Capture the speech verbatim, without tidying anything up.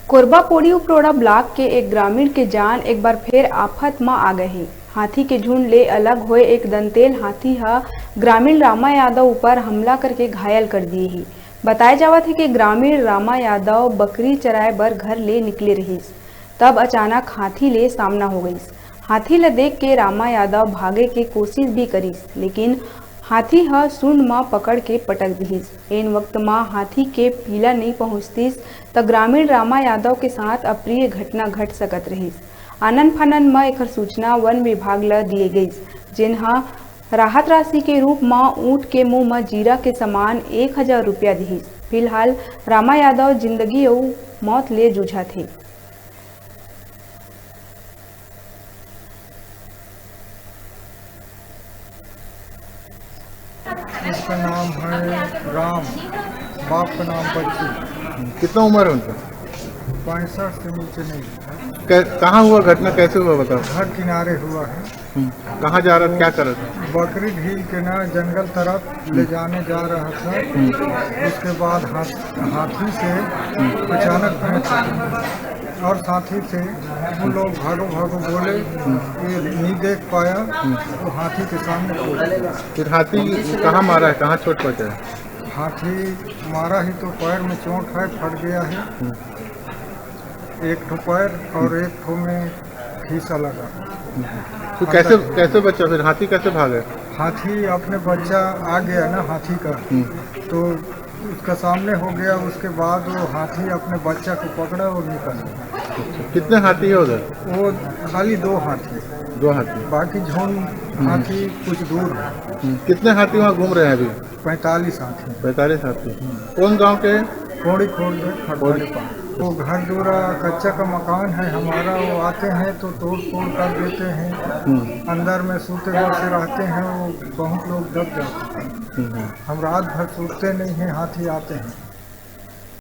कोरबा पोड़ी Uproda block के एक ग्रामीण के जान एक बार फेर आफत म आ गए हे। हाथी के झुंड ले अलग होए एक दंतेल हाथी ह ग्रामीण रामा यादव ऊपर हमला करके घायल कर दिए हे। बताए जावत हे कि ग्रामीण रामा यादव बकरी चराए बर घर ले निकले रहिस, तब अचानक हाथी ले सामना हो गइस। हाथी ल देख के रामा यादव भागे के कोशिश भी करिस, लेकिन हाथी ह सूंड म पकड़ के पटक दिहिस। एन वक्त म हाथी के पीला नइ पहुंचतिस, त ग्रामीण रामा यादव के साथ अप्रिय घटना घट सकत रहिस। आनन फानन म एखर सूचना वन विभाग ल दिए गइस, जेन ह राहत राशि के रूप म ऊंट के मुंह म जीरा के समान एक हजार रुपया दिहिस। फिलहाल रामा यादव जिंदगी अउ मौत ले जूझत हे। उसका नाम है राम, बाप का नाम बच्चू। कितना उम्र है उनका? पैंसठ से नीचे नहीं है। कै-, कहाँ हुआ घटना, कैसे हुआ, बताओ। घर किनारे हुआ है। हम्म। कहाँ जा रहा था, क्या कर रहा था? बकरी ढील के ना जंगल तरफ ले जाने जा रहा था। हम्म। उसके बाद हाथ-, हाथी से अचानक भैंस और साथी से वो लोग भागो भागो बोले, ये नहीं देख पाया, तो हाथी के सामने कूद गया। फिर हाथी कहाँ मारा है, कहाँ चोट पहुँचा है? हाथी मारा ही तो पैर में चोट है, फट गया है। हम्म। एक ठो पैर और एक ठो में खीसा लगा। तो कैसे, कैसे बचा फिर? हाथी कैसे भागा? हाथी अपने बच्चा आ गया ना हाथी का, हम्म। तो उसका सामने हो गया। उसके बाद वो हाथी अपने बच्चा को पकड़ा और निकल गया। अच्छा, कितने हाथी है उधर? वो खाली दो हाथी। दो हाथी। बाकी झुंड हम्म। हाथी कुछ दूर है। हम्म, कितने हाथी वहाँ घूम रहे हैं अभी? पैंतालीस हाथी। पैंतालीस हाथी। कौन गांव के हैं? कोड़ी खोल के खड़बड़ी पार। वो घर दूरा कच्चा का मकान है हमारा, वो आते हैं तो तोड़ फोड़ कर देते हैं। हम्म। अंदर में सोते हुए से रहते हैं, वो बहुत लोग दब जाते हैं। हम्म। हम रात भर सोते नहीं हैं, हाथी आते हैं।